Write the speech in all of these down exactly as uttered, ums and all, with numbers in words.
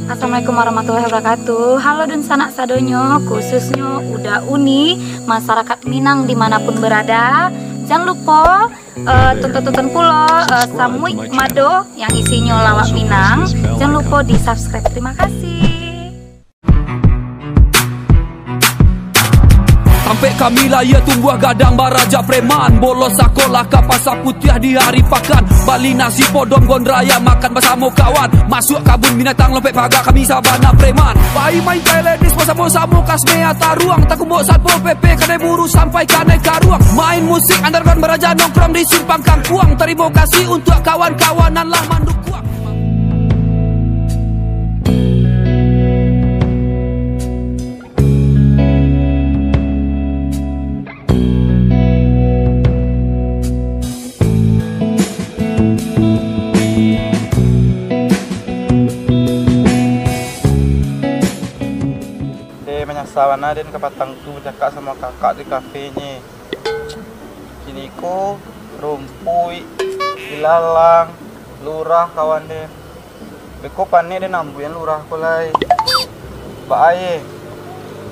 Assalamualaikum warahmatullahi wabarakatuh. Halo dunsanak sadonyo, khususnyo Uda Uni, masyarakat Minang dimanapun berada. Jangan lupa eh, tonton-tonton pulo eh, Samuik Mado yang isinyo lawak Minang. Jangan lupa di subscribe. Terima kasih. Tampek kami lahia tumbuah gadang baraja preman. Bolos sakolah ka pasar putiah di hari pakan. Bali nasi podom gondraya makan basamo kawan. Masuak kabun binatang lompek paga kami sabana preman. Pai main teh ledis basamo-samo kasmea taruang. Takumbok satpol P P kanai buru sampai kanai karuang. Main musik underground baraja nongkrong di simpang kangkuang. Tarimo kasih untuak kawan-kawan nan lah mandukuang. Eh, manyasa bana den kapatang tu bacakak samo kakak di kafe nye. Kiniko rumpuik, ilalang, lurah kawan den. Beko panek den ambuian lurah ko lai. Baa ye,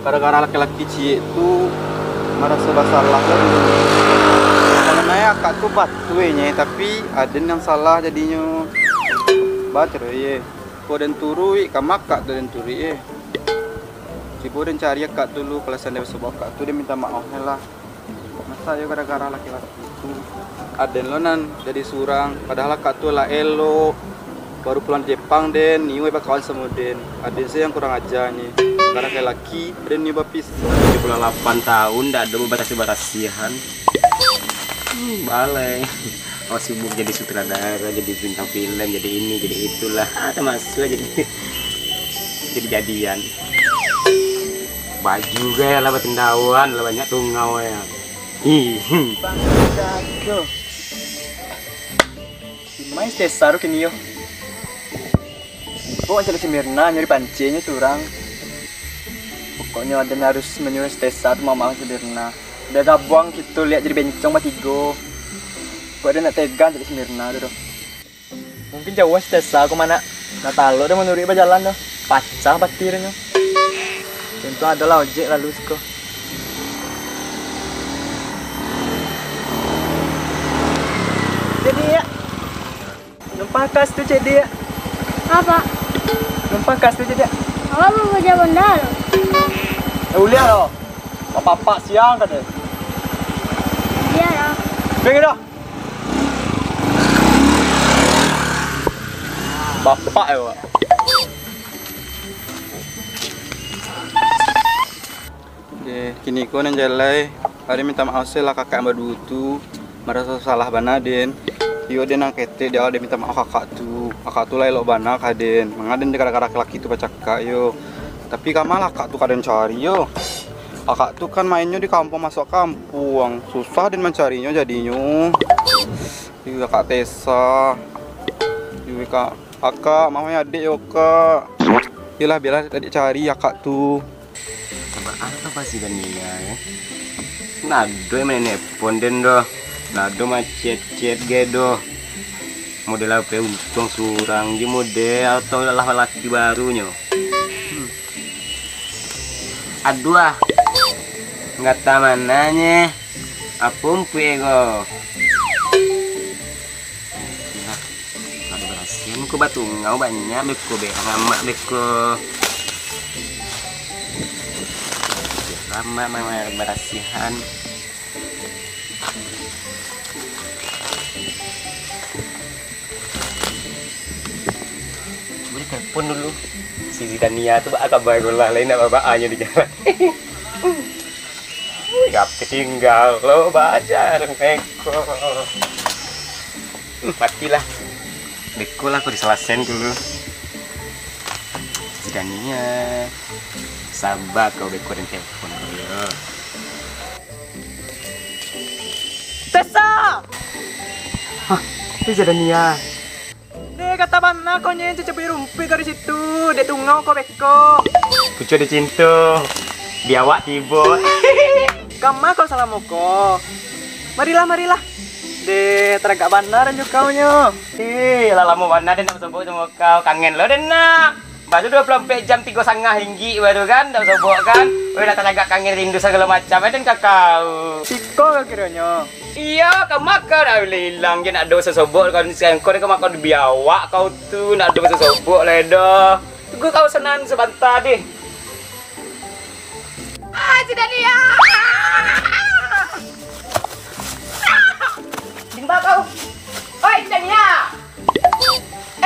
gara-gara laki-laki ciek tu maraso basalah kan. Kalau nae akak tu batua nye, tapi aden yang salah jadinyo. Batua ye. Ko den turuik, ka makak tu den turuik ye. Cubo den cari akak tu lu, kalau sandai basobok akak tu den minta maoh lah. Masa yo gara-gara laki-laki tu. Aden lo nan jadi surang, padahal akak tu lah elok. Baru pulang di Jepang den, niyo bakawan samo den. Aden se yang kurang aja nye. Gara-gara laki, aden niyo bapisah. Tujuh puluh lapan tahun ndak ado babarasiah-barasiahan. Hmm, balai. Oh, sibuk jadi sutradara, jadi bintang film, jadi ini, jadi itulah. Ah, termasuk jadi jadi jadian. Baju gaya lah batindawan, lah banyak tungau ya. Ih. Hmm. Main Stesa tu kini yo. Kok mancari si Mirna nyari pancinyo surang. Pokoknyo aden harus manyuruh Stesa tu mamang si Mirna. Biar gabuang kito liak jadi bencong batigo. Kok aden nak tega mancari si Mirna tu doh. Mungkin jauah si Stesa ko manak. Nah talok dah manuruik bajalan doh. Pacah patir nyo. Untuang ado lah ojek lalu siko. Jadi ya. Numpang kas tu cek dia. Apa? Numpang kas tu cek dia. Apa baja bondar? Eh uliah lo. Bapak siang kata. Iya lah. Pergi dah. Bapak ya, Pak. Oke, kini ko nan jalai, ari minta maaf se lah kakak yang baduo tu, maraso salah bana den. Iyo den nang ketek di awal den minta maaf kakak tu. Kakak tu lah elok bana ka den. Manga den gara-gara laki tu bacakak yo. Tapi kama lah akak tu ka den cari yo. Akak tu kan mainnyo di kampuang masuak kampuang. Susah den mancarinyo jadinyo. Iyo kakak Tesa. Iyo kak, kakak, mama adik yo kak. Iyolah biarlah adik cari akak tu. Coba apa sih dan Nia ya? Nado yang main nelpon den doh. Nado macet-cet ge doh. Model apa untung surang je model atau lah laki barunyo. Hmm. Aduh ah. Nggak tahu mananye. Apa umpuk ego? Lah, lah barasian ko batungau banyak beko berang amak beko. Lama memang barasihan. Boleh telepon dulu. Si Zidania tu baa kabar ko lah, lain nak babaa nyo di jalan. Ui, H P tinggal lo, bajar beko. Hmm, matilah. Beko lah, aku disalasen dulu. Zidania. Sabar kau, beko dan telepon dulu. Tesa! Hah, itu Zidania. Deh, kata bana kau nye, cecabuik rumpuik dari situ. Dek tungau kau beko. Pucuk dicinto, biawak tibo. Kama kau salamo ko? Marilah, marilah. Deh, taragak bana ranjo kau nyo. Eh, lah lamo bana den nak basobok samo kau. Kangen lo den nak. Baru duo puluah ampek jam tigo satangah inggik baru kan, dak sobok kan. Weh, dak taragak kangen rindu sagalo macam, eh, den ka kau. Siko ka kironyo? Iyo, ka ma kau dak buliah ilang je, nak ado basobok kau ni, sekarang kau ni ka ma kau dibiawak kau tu, nak ado basobok lai doh. Tunggu kau sanan sabanta deh. Ah, si Dania! Di ma kau? Oi, si Dania!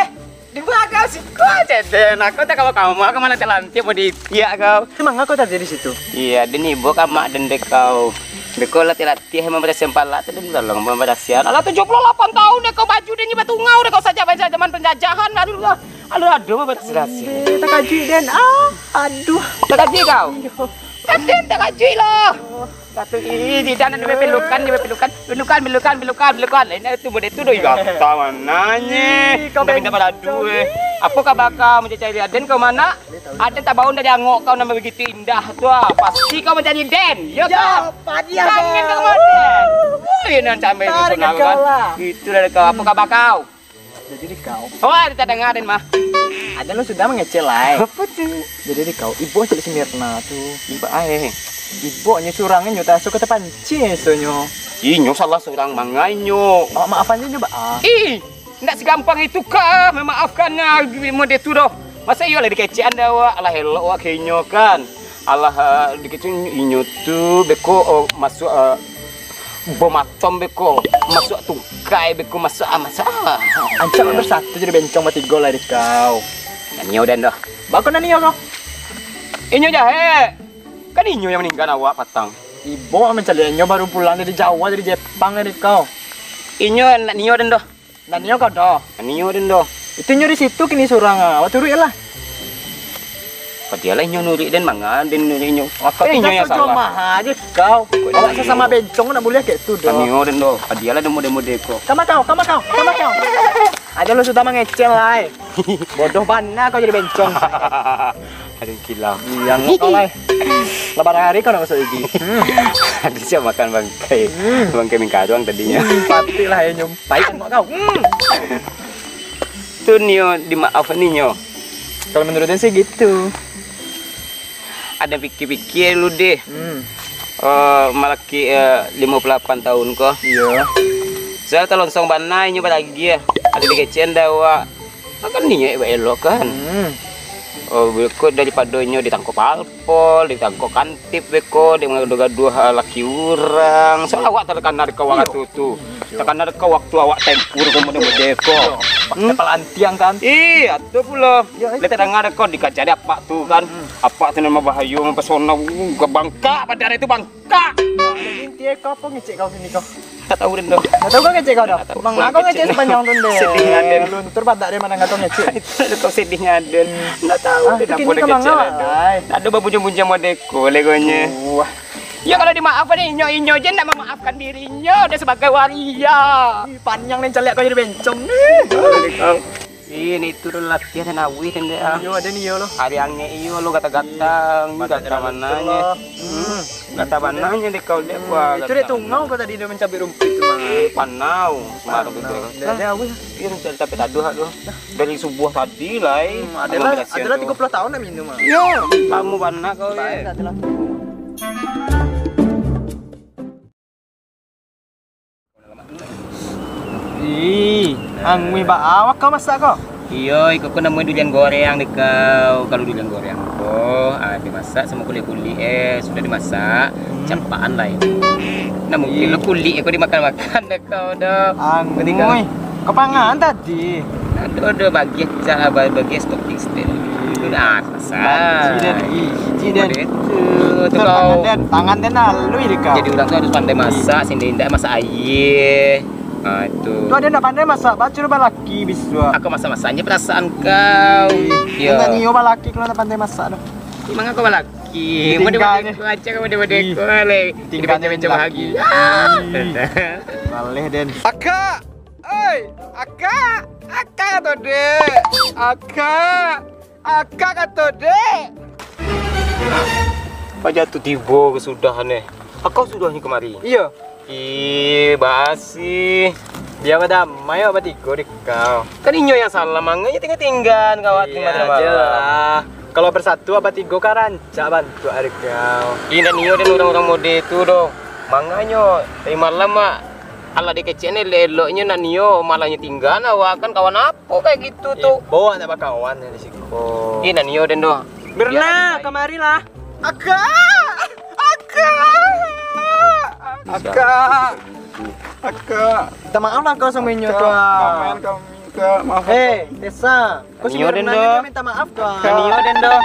Eh, di ma kau siko aja, Den? Aku tak kawa-kawa, aku malah telantik mau diitiak kau. Emang aku tadi di situ? Iya, Den, ibo ka mak den dek kau. Beko latih-latih membersihan palak tu, Den, tolong membersihan. Alah, tujuh puluh lapan tahun dek kau, baju den ni batungau dek kau sajak, sajak zaman penjajahan, aduh lah. Alah, aduh, membersihan. Eh, takajuik, Den. Ah, aduh. Takajuik kau? Iyo. Kan den takajuik lah. Satu, ih, tidak, nak dipelukan, dipelukan. Pelukan, pelukan, pelukan, pelukan. Lain tu, model tu doh, iba. Tahu mananyo. Ih, kau minta, minta baladu, eh. Apa kaba kau mencari Aden kau mana? Aden tak bau dari angok kau nama begitu indah tu, ah. Pasti kau mencari Den. Ya, ya, kau? Padiah. Kangen kau sama Den. Wih, nan sampai itu. Tarik senang kau kan? Lah. Itulah kau. Apa kaba kau? Jadi di kau. Oh, ada tak dengar, Den, mah? Ada lo sudah mangecek lai. Apa tu? Jadi di kau, ibo cek si Mirna tu. Ibo ai. Ibo nyo surang nyo tak suka terpancing esonyo. Inyo salah surang mangai nyo. Awak maafan je nyo, Bak, ah. Ih, ndak segampang itu kah memaafkan, ah, model tu doh. Masa iyo lah dikecekan dah awak, alah elok awak ka inyo kan. Alah, ah, dikecekan inyo tu beko, oh, masuk, ah, bom atom beko, masuk tungkai beko, masuk, ah, masuk, ah. Ancak bersatu jadi bencong batigo lah di kau. Nan iyo den doh. Bako nan iyo kau? Inyo jahek. Kan inyo yang meninggal awak patang. Ibo mencaliak inyo baru pulang dari Jawa, dari Jepang lah di kau. Inyo nan iyo den doh. Nan iyo kau doh. Nan iyo den doh. Itu inyo di situ kini surang, ah. Awak turuik lah. Padialah inyo nuruik den, manga den nuruik inyo. Kan inyo yang salah. Kau. Awak sasama bencong nak buliah kayak tu doh. Nan iyo den doh. Padialah den mode-mode ko. Kama kau, kama kau, kama kau. Aja lu sudah mangecek lai. Bodoh bana kau jadi bencong. Ada kilau. Iya, ngok kau lai. Lah bara hari kau nak masuk gigi. Hmm. Ada siap makan bangkai. Hmm. Bangkai mingkaruang tadinya. Hmm, patuik lah ya nyum. Pahit ngok kau. Hmm. Tu nio dimaaf ni nyo. Kalau menurut den sih gitu. Ada pikir-pikir lu deh. Hmm. Eh, malaki, eh, lima puluh lapan tahun ko. Iya. Saya talonsong bana inyo balagiah. Ada dikecekan dah awak. Kan niat buat elok kan. Hmm. Oh, berikut daripada inyo ditangkap pol, ditangkok kantip beko, dek manggaduah-gaduah, ah, laki urang. Soal awak takana dek awak tu tu. Takana dek waktu awak tempur ka mode-mode ko. Pakai palantiang kan? Ih, atu pulo. Lah tadanga dek dikacari apak tu kan. Apak tu nan bahayo, mempesona, uh, bangkak badan itu bangkak. Inti kau apa ngecek kau kini kau? Tak tahu den doh. Tak tahu kau ngecek kau doh. Manga kau ngecek sepanjang tu deh. Sedihnya den. Luntur badak deh mana kau ngecek. Itu kau sedihnya den. Tak tahu den apa kini kau manga lah. Tak ada babunyi-bunyi mode ko legonye. Wah. Ya kalau dimaafkan inyo-inyo je ndak memaafkan dirinyo dia sebagai waria. Ih, panjang nih caliak kau jadi bencong nih. Ih, ni tu latihan dan awih kan dia. Iyo, ada ni yo lo. Hari angin iyo lo gata-gata, ini gata mananya. Hmm. Gata mananya deh kau lihat. Wah, itu dia tungau kau tadi dia mencabik rumput itu mah. Panau, semarang tu. Dia awih. Iya, mencari tapi tak ada tu. Dari subuh tadi lah. Adalah, adalah tiga puluh tahun nak minum ah. Yo, lama banget kau ya. Ih, anguih baa kau masak ko? Iyo, iko ko namonyo durian goreng dek kau. Kalau durian goreng ko, ah, dimasak samo kulik-kulik, eh, sudah dimasak, campaan lai. Nah, mungkin lo kulik ko dimakan-makan dek kau doh. Anguih. Kau pangan tadi? Ado, ado bagian, bagian stok. Nah, selesai. Banci den, ih, banci den. Model itu. Tu kau tangan den, tangan den halus dek kau. Jadi urang tu harus pandai masak, sing indak masak aia. Ha, itu. Tu ado ndak pandai masak, baco balaki bisuak. Aku masak-masaknya perasaan kau. Ih, yo. Ndak nio balaki kalau ndak pandai masak doh. Emang aku balaki. Model-model kau acak, model-model kau leh. Tinggal macam-macam lagi. Ih. Maleh den. Akak! Oi, akak! Akak kato dek! Akak! Akak kato dek! Paja tu tibo ka sudah neh. Akau sudah nyo kamari? Iyo. Ih, basi. Bia badamai awak batigo dek kau. Kan inyo yang salah, manganyo tingga-tinggaan ka awak. Iyo, tingga-tinggaan. Kalau bersatu, abah tigo kan rancak bantuak ari kau. Indak nio den urang-urang mode tu doh. Manganyo, tadi malam, Mak, alah dikecek ni elok-eloknyo nak nio, malah nyo tingga awak, kan kawan apo kayak gitu tu? Ibo nak bakawan di siko. Indak nio den doh. Mirna, kamarilah. Akak! Akak! Akak! Akak! Minta maaf lah kau sama inyo tu, ah. Maafkan kami, Kak. Maafkan kami. Eh, Desa. Kau si Mirna ni minta maaf tu, ah. Kak. Nio den doh.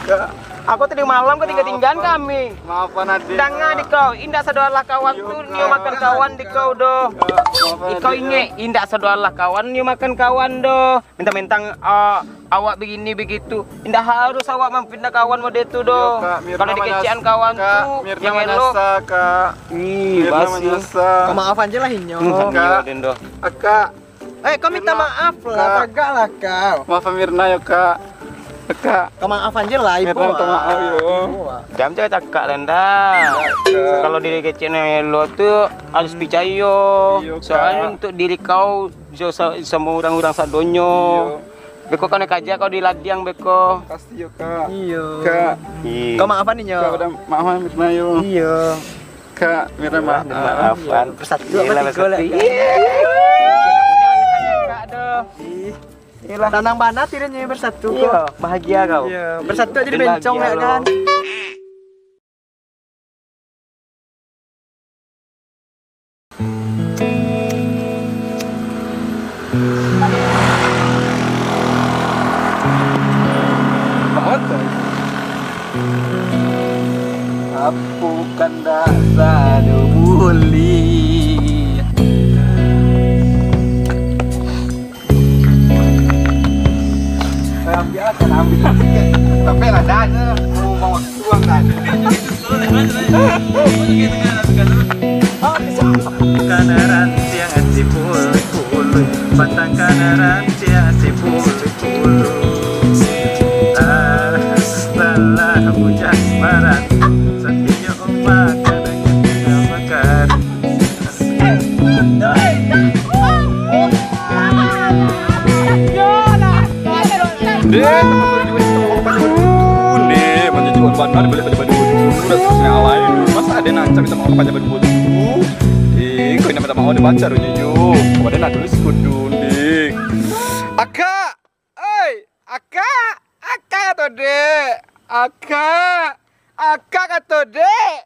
Kak. Aku tadi malam kau tingga-tinggaan kami. Maafkan adik, Kak. Danga di kau, indak sadoalah kawan tu nio makan kawan di kau doh. Kak, maafkan adik, Kak. Ikau ingek, indak sadoalah kawan nio makan kawan doh. Mentang-mentang, ah, awak begini begitu, indak harus awak mampindah kawan mode tu doh. Iyo, Kak. Mirna manyas-, Kalau dikecekan kawan tu, Kak, Mirna yang elok. Manyasa, Kak. Ih, Mirna basi. Manyasa. Kau maafan je lah inyo. Hmm, Kak. Nio den doh. Kak. Eh, kau minta maaf lah, Kak. Tagak lah kau. Maafan Mirna yo, Kak. Kak. Kau maafan je lah, Ibu. Mirna minta maaf yo. Ibu, ah. Jam cakak-cakak lah, ndak. Iyo, Kak. Kalau dikecekan yang elok tu harus picayo. Iyo, Kak. Soalnyo untuk diri kau jo sa-, samo urang-urang sadonyo. Iyo. Beko kanai kaja kau di ladiang beko. Pasti yo, Kak. Iyo. Kak. Iyo. Kau maafan inyo. Kak, udah maafan Mirna yo. Iyo. Kak, Mirna maaf. Maafan. Bersatu. Iyolah, apa tigo lah, bersatu. Kak? Iyolah. Tanang bana tirenyo bersatu kok. Iyo, bahagia kau. Iyo, bersatu jadi bencong bahagia ya kan. Apo kandak sado bulih. Ambil lah, ambil lah. Tapi lah, dah, dah. Mau, mau waktu, Bang, dah. Kana rantiang ati puluh-puluh, batang kana rantiang ati puluh-puluh. Ah, lah, lah, bujang maran, satinyo omak kana bakari. Deh, deh, manjadi wan bana dibalik pada badu. Udah selesai alai. Masa ada nan cak minta maaf pada badu tu? Eh, kau nak minta maaf, dia baca dulu, yo. Kau ada nak tulis kudu, deh. Akak! Oi, akak! Akak atau dek? Akak! Akak atau dek?